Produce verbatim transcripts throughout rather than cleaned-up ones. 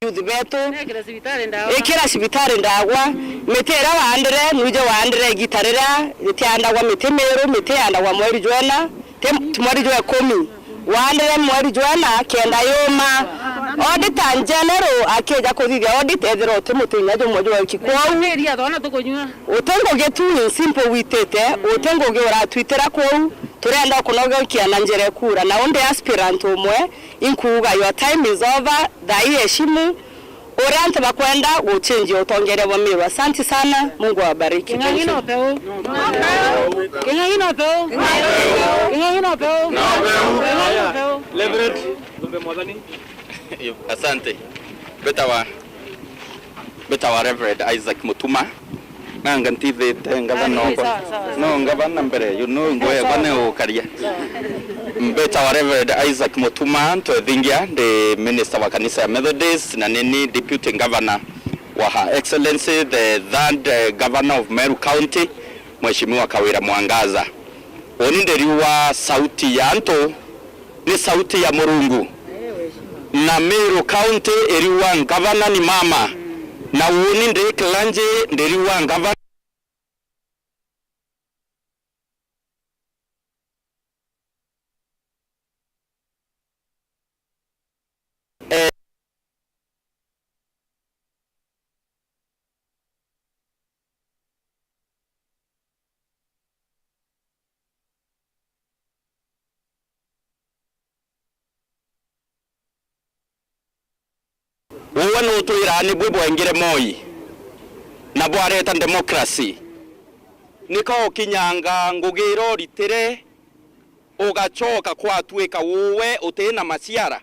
youth betu. Ekira cibitari ndawa. Ikira cibitari ndagwa. Miti iria waandire, nwije waandire igita riria ritiandagwa miti miru, miti yandagwa mweri jwena, ti, ti mweri jwa ikumi. Waandire mweri jwena kenda yuma. Auditor General akija kuthithia audit, ethira uti muti inya jumwe jwa wiki. Kwou, uti ngugi tu in simple witite, uti ngugi uratwitira kwou, turenda ukunogokia na njira ikura. Na undi aspirant umwe, inkuuga, your time is over, thaa ii heshimu uria antu bakwenda guchenjia utongeria bwa Meru. Asante sana, Mungu awabariki. King'ang'i no peu. King'ang'i no peu. King'ang'i no peu. King'ang'i no peu. Asante. Mbitawa, mbitawa Reverend Isaac Mutuma. Nanga ntithite ngavana okwa. Sawa, sawa, sawa. No ngavana mbere, you know, ngwegwa ni ukaria. Mbitawa Reverend Isaac Mutuma Ntwethingia, ndi minister wa kanisa ya Methodist, na nini deputy governor wa Her Excellency the third, eh, governor of Meru County, Mheshimiwa Kawira Mwangaza. Uni ndiriwa sauti ya antu, ni sauti ya Murungu. Na Meru County iriwa ngavana ni mama. Na uni ndi clergy ndiriwa ngavana. Uwe nutwiraa nibwi bwengire Moi na bwareta democracy. Nika ukinyanga ngugi iria uritire, ugacoka kwatwika uwe uti na maciara,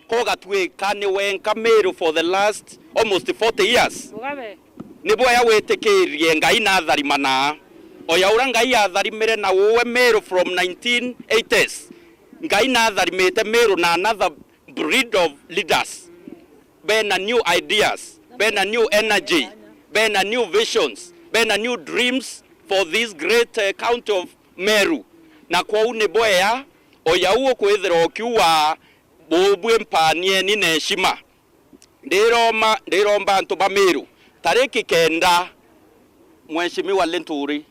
ka ugatwika ni wenka Meru for the last almost forty years. Mugabe. Ni bwega witikirie Ngai natharimana. O ya uria Ngai atharimire na uwe Meru from nineteen eighties, Ngai natharimite Meru na another breed of leaders, bena new ideas, bena new energy, bena new visions, bena new dreams for this great, eh, county of Meru. Na kwou ni bwea, o yau ukwithirwa ukiuga, bubwi mpanieni na heshima. Ndiroma, ndiromba antu ba Meru, tariki kenda, Mheshimiwa Linturi,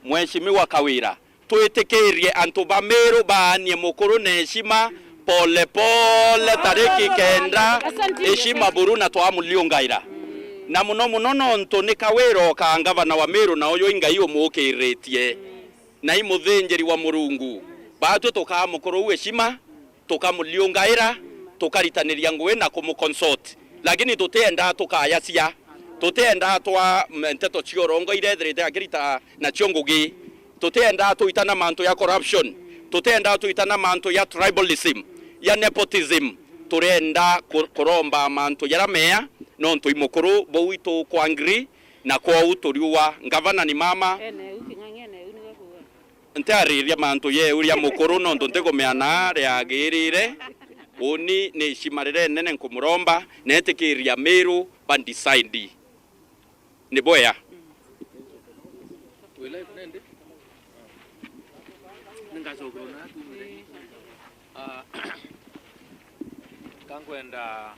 Mheshimiwa Kawira, twitikirie antu ba Meru baanie mukuru na heshima pole pole, tariki kenda, heshima buru na twamuliongaira. Na muno muno nontu ni Kawira oka ngavana wa Meru na uyu i Ngai umukiritie. Na i muthinjiri wa Murungu. Batwi tukaa mukuru u heshima, tukamuliongaira, tukaritaniria ngugi na kumukonsult. Lakini tutiendaa tukayacia, tutiendaa twa, mm, nteto cia urongo iria ethirite akirita nacio ngugi. Tutiendaa tuitana mantu ya corruption, tutiendaa tuitana mantu ya tribalism, ya nepotism. Turenda ku-, kuromba mantu jaria mea, nontu i mukuru buu itu kwa ngiri, na kwou turiuga ngavana ni mama. Ene u, King'ang'i ene u niwe kuuga. Ntiariria mantu ya iu ria mukuru, nontu ntigumeana riagirire. Uni ni heshima riria inene nkumuromba, na itikiria Meru ba decide. Ni bwea. Ah, kankwenda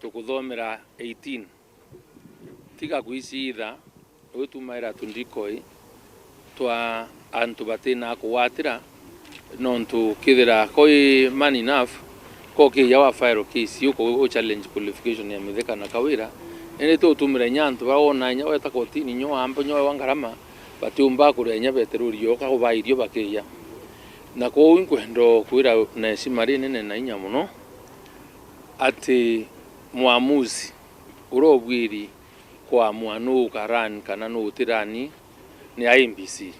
Tukuthomera eighteen. Tiga kwiciitha witumaira tundikoi twa antu batina kugwatira, nontu kethira koi man enough, kokiija wa file case, uku-, u challenge qualification ya Mithika na Kawira, indi ti utumira inya antu baria wona inya weta kotini, inya wamba, inya wewa ngarama, batiumba kuria inya beteruri yoka kuba irio bakiija. Na kwou inkwenda kwira na heshima rinene na inya mono ati mwamuzi uria ubwiri kuamua nuu ukarani kana nuu utirani ni I E B C.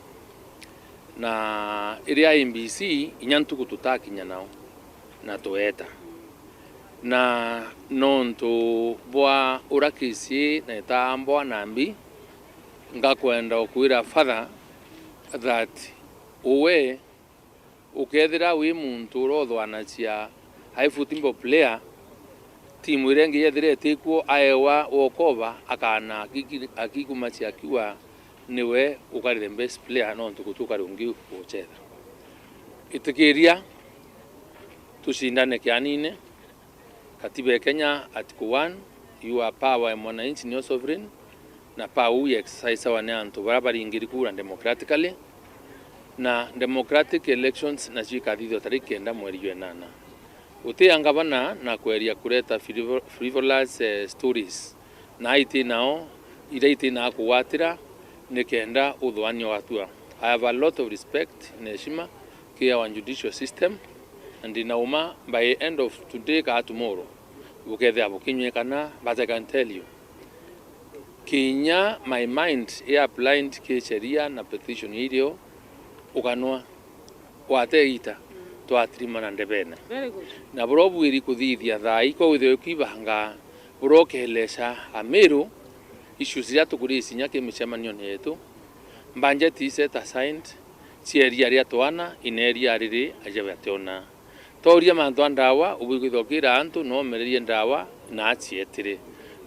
Na iria I E B C inya ntuku tutakinya nao na tweeta. Na nontu bwa uria kesi ii na itaambwa nambi, ngakwenda ukwira Father that uwe ukethira wi muntu uria uthwanagia ai football player, timu iria ingi yethira itikuo, aewa walkover, akaana akiki-, akikumacia akiuga, niwe ukari the best player, nontu guti ukari ungi ugucetha. Itikiria tucindane kianine. Katiba ya Kenya, Article one, you are power ya mwananchi, niyo sovereign, na power uu ya exercisewa ni antu baria baringiri kura democratically, na democratic elections nacio ikathithua tariki kenda mweri jwa inana. Uti ya ngavana na kweria kureta frivo-, frivolous, eh, stories, na iti nao, iria iti na kugwatira, nikenda uthuania ugatua. I have a lot of respect na heshima ki our judicial system, na ndina uma by end of today kana tomorrow, bukethira bukinywekana, but I can tell you, kinya my mind i applied ki sheria na petition irio ukanwa, wategita, twatirimana ndebene. Very good. Na buria ubwiri kuthithia thaa ii, kwa withirwe kwibanga, buria ukeleca Amiru issues iria tukuraise inya ki micemanione yetu, budget is set aside, cia iria ria twana, ina iria riri aja bationa. Twauria mantu a ndawa, ubwiri kwithirwa ukira antu, no umererie ndawa, na acietire.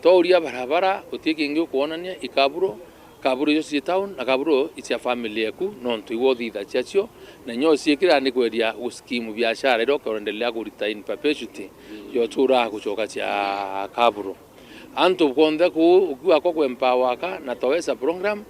Twauria barabara, uti kingi ukwonania, i kaburo, kaburo icio cii town, na kaburo i cia family eku, nontu iwe uthithagia cio, na inya uciikira ni kweria gu scheme biashara iria ukendelea kurita in perpetuity, yo turaa gucoka cia kaburo. Antu bonthe kuu, ukiuga kwa kwempower aka na Towesa program,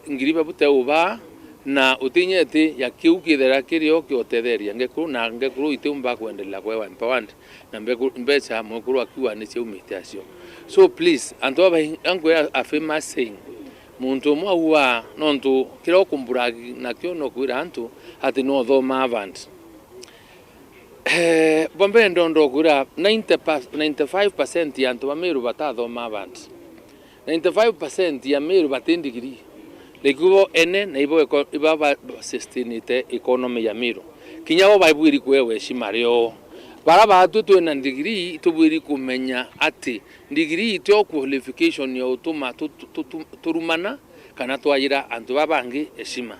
ngiri babu te ubaa, na utinyeti ya kiu kithera kirio kiotetheria ngekuru, na ngekuru itiumba kwendelea kwewa empowered, na mbeku-, mbeca mwekuru akiuga ni ciaumite acio. So please, antu aba, ankwira a famous saying, muntu umwe auga, nontu kiria ukumbura nakio no kwira antu ati no uthoma Harvard. Eh, bwa mbere ndondo kwira ninety pa-, ninety-five percent ya antu ba Meru batathoma Harvard. Ninety-five percent ya Meru bati ndigiri. Like, ibo ene na ibo eko-, iba ba, ba sustainite economy ya Meru. Kinya bo baibwiri kwewa heshima rio. Bara batwi twina ndigiri, tubwiri kumenya ati ndigiri itio qualification ya utuma tu-, tu-, tu-, tu-, turumana kana twayira antu baba bangi heshima.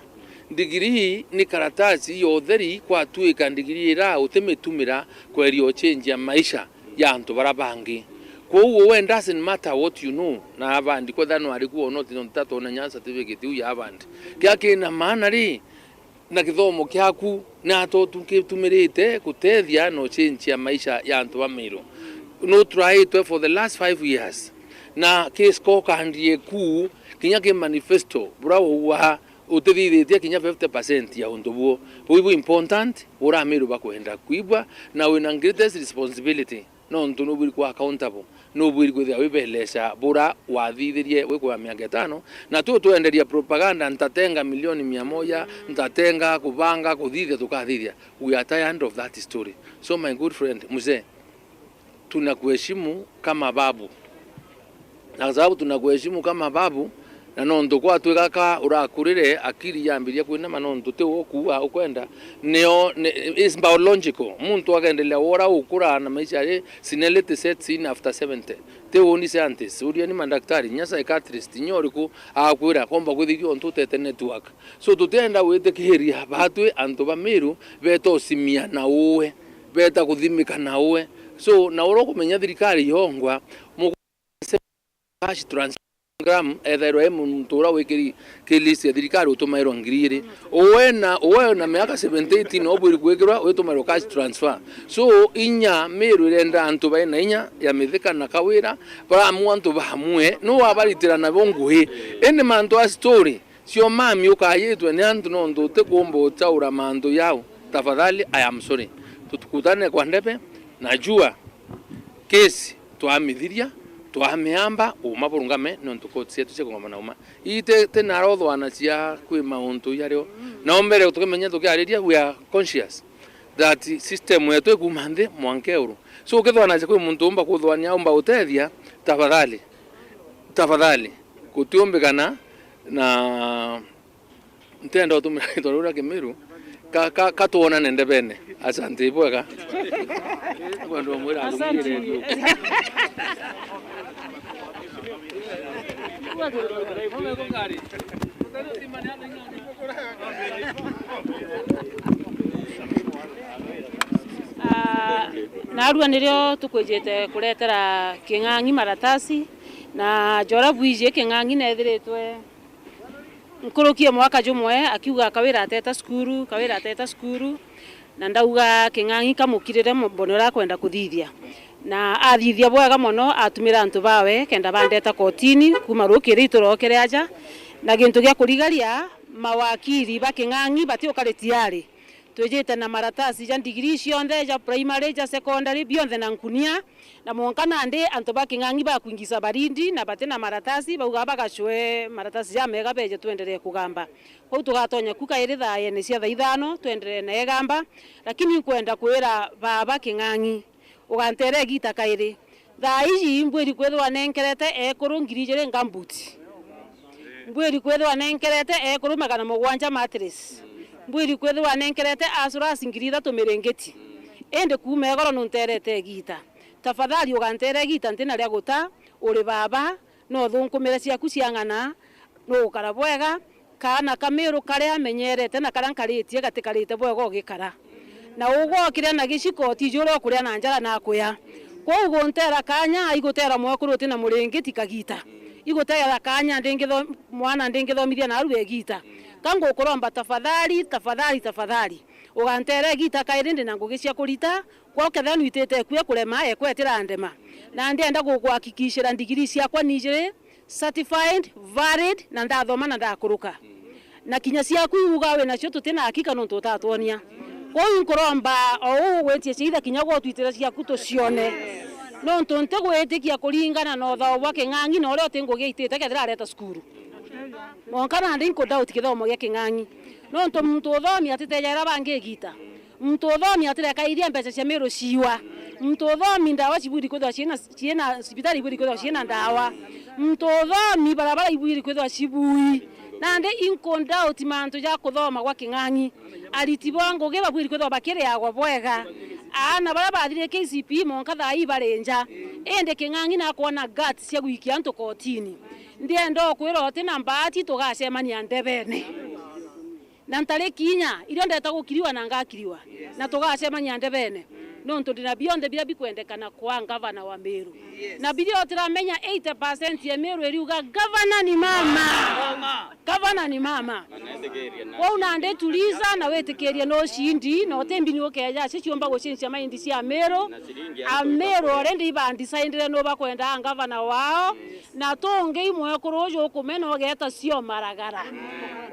Ndigiri ni karatasi ya utheri, kwatuika ndigiri ira utimitumira kweria uchenjia maisha ya antu bara bangi. Kwou we, doesn't matter what you know, na Harvard kwethira no ari kuo or not, nontu tatwona nya certificate iu ya Harvard. Kia kina maana ri, na githomo kiaku, na to tu-, kitumirite gutethia na uchenjia maisha ya antu ba Meru. No turaitwe for the last five years. Na ki scorecard yeku, kinya ki manifesto, bura uwa, utithithitie kinya fifty percent ya untu buo. Bui bu important, bura Meru bakwenda kwibua, na wina greatest responsibility, nontu nubwiri kuba accountable, nubwiri kwithira wibeleca bura wathithirie wi kwa miaka itano, na tu twenderia propaganda, ntatenga milioni mia moja, ntatenga kubanga kuthithia, tukathithia. We are tired of that story. So my good friend, mzee, tunakuheshimu kama babu. Na kwa sababu tunakuheshimu kama babu, na nontu kwatwika ka urakurire, akili yambiria kwinama, nontu ti ukuua ukwenda, nio, ni, is biological. Muntu akendelea wora ukura na maisha ye, senility sets in after seventy. Ti uni scientist, urieni madaktari, nya psychiatrist, nya uriku akwira komba kwithithia untu utete network. So tutienda gwitikiria batwi antu ba Meru beta usimia na uwe, beta kuthimika na uwe. So na uria ukumenya thirikari yongwa, muku-, cash transfer program, ethairwa e muntu uria wikiri ki list ya thirikari utumairwa ngiri iri. Uwe na, uwe na miaka seventy eighty no ubwiri kwikirwa witumairwa cash transfer. So inya Meru irenda antu baina inya ya Mithika na Kawira, baramu antu bamwe, no wabaritira nabo ngugi. Indi mantu a story, cio mami ukayitwe ni antu nontu utikumba uchaura mantu yau. Tafadhali, I am sorry. Tutukutane kwa ndebe, najua kesi twamithiria, twamiamba, uma burungame, nontu court cietu cia kungama na uma. Ii ti, ti narothwana cia kwi mauntu jario. Na mbere tukimenya tukiariria, we are conscious that system yetu ikuma nthi mwanka iguru. So ukithwana cia kwi muntu umba kuthwania, umba utethia, tafadhali, tafadhali, gutiumbikana na Ntenda utumira ritwa riu ria Kimiru, ka, ka, ka twonane ndebene. Asante, ibwega. Ngwenda umwira Asante. Ah, narua nirio tukwijite kuretera King'ang'i maratasi, na jora bwiji King'ang'i nethiritwe Nkuruki e mwaka jumwe akiuga Kawira ateta cukuru, Kawira ateta cukuru, na ndauga King'ang'i kamukirire mo-, mbone uria akwenda kuthithia. Na athithia bwega mono, atumira antu bawe kenda bandeta kotini kuuma rukiri iturokere aja, na gintu gia kurigaria, mawakiri ba King'ang'i batiukari tiari. Twijite na maratasi ja ndigiri cionthe, ja primary, ja secondary, bionthe na nkunia, na mwanka nandi antu ba King'ang'i bakwingisa barindi na bati na maratasi, bauga bagacwe maratasi jamega beje twenderee kugamba. Kwou tugatonya ku kairi thaa ene cia thaa ithano, twenderee na igamba, lakini nkwenda kwira baba King'ang'i, uganteere igiita kairi. Thaa iji mbwiri kwithirwa nenkerete ekuru ngiri ijiri gumboots. Mbwiri kwithirwa nenkerete ekuru magana mugwanja mattress. Mbwiri kwithirwa nenkerete asurasi ngiri ithatu miringiti. Indi kuuma igoro nunteerete igiita. Tafadhali uganteere igiita ntina ria guta, uri baba, no uthunkumire ciaku cia ng'ana, nugukara bwega, kaana ka Miru karia menyerete na karia nkaritie gatikarite bwega ugikara. Na ugwokire na giciko, tiji uria ukuria na njara na akuya. Kwou gunteera kaanya, iguteera mwekuru uti na muringiti kagiita. Iguteera kaanya ndingitho-, mwana ndingithomithia narua igiita. Ka ngukuromba tafadhali, tafadhali, tafadhali, uganteere igiita kairi ndi na ngugi cia kurita, kwou kethira nwitite ekua kurema, ekwetira ndema. Na ndienda gukuhakikishira ndigiri ciakwa ni ijiri, certified, valid, na ndathoma na ndakuruka. Na kinya ciaku iuga wi nacio tuti na hakika nontu utatwonia. Kwou inkuromba o uu ugwitie ciitha kinya gwe utwitire ciaku tucione. Nontu ntigwitikia kuringana na uthao bwa King'ang'i na uria uti ngugi aitite kethira areta cukuru. Mwanka nandi inkudoubti kithomo gia King'ang'i. Nontu muntu uthomi atitejaira bangi igiita. Muntu uthomi atireka iria mbeca cia Miru ciiwa. Muntu uthomi ndawa cibwiri kwithirwa ciina, ciina cibitari ibwiri kwithirwa ciina ndawa. Muntu uthomi barabara ibwiri kwithirwa cibui. Nandi inkudoubti mantu ja kuthoma gwa King'ang'i. Ariti ba ngugi babwiri kwithirwa bakiriagwa bwega. Aana baria bathirire K C P E mwanka thaa ii bari nja. Indi King'ang'i nakwona guts cia gwikia antu kotini. Ndienda ukwira uti na mbaati tugacemania ndebene. Na ntariki inya, irio ndeta gukiriwa na ngakiriwa. Na tugacemania ndebene. Nontu ndina bionthe biria bikwendekana kwa ngavana wa Miru. Na biria utiramenya eighty percent ya Miru iriuga, "Gavana ni mama." Gavana ni mama. Kwou nandi tuliza na witikirie no ucindi, na uti mbini ukeja acio ciumba gucincia maindi cia Miru. A Miru already ibandisaindire no bakwenda ngavana wao. Na tungi i mwekuru uju ukumena ugeeta cio maragara.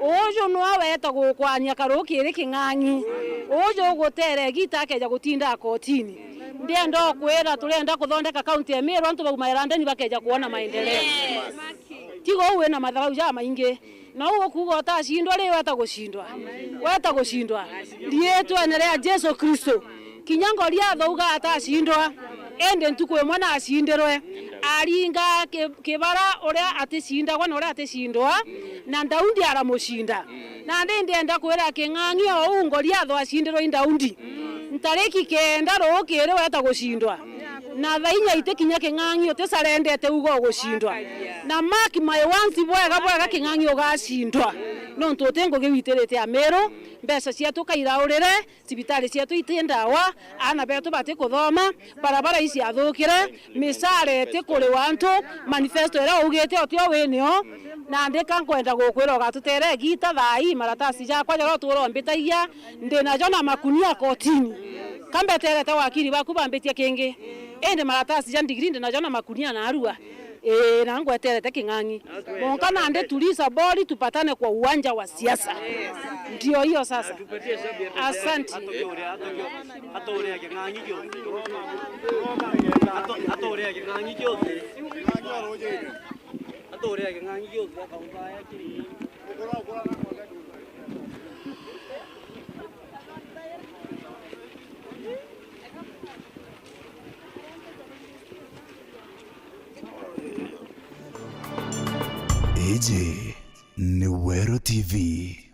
Uju nwe weta gukwanyia karu kiri King'ang'i. Uju uguteera igiita akeja gutinda kotini. Ndienda ukwira turenda kuthondeka kaunti ya Miru, antu baumaira ndeni bakeja kwona maendeleo. Tiga uu wina matharau jamaingi. Na uu ukuuga utacindwa ri, weta gucindwa. Weta gucindwa. Riitwene ria Jesu Kristo. Kinya Goliathu auga atacindwa, indi ntuku imwe nacindirwe. Aringa ki-, kibara uria aticindagwa na uria aticindwa, na Daudi aramucinda. Nandi ndienda kwira King'ang'i o uu Goliathu acindirwe i Daudi. Ntariki kenda rukiri weta gucindwa. Na thaa inya itikinya King'ang'i uticharendete uga ugucindwa. Na mark my words bwega bwega King'ang'i ugacindwa. Nontu uti ngugi witirite Amiru, mbeca cietu kairaurire, cibitari cietu iti ndawa, aana betu batikuthoma, barabara iciathukire, micara itikuriwa antu, manifesto iria ugite utio winio, nandi ka nkwenda gukwira ugatuteere igiita thaa ii, maratasi jakwa jaria utura umbitagia, ndinajo na makunia kotini. Ka mbeterete wakiri baku bambitie kingi, indi maratasi ja ndigiri ndinajo na makunia narua. Ii, na ngweterete King'ang'i. Mwanka nandi tuliza boli tupatane kwa uwanja wa siasa. Ndio hiyo sasa. Asante. Iji ni Weru T V.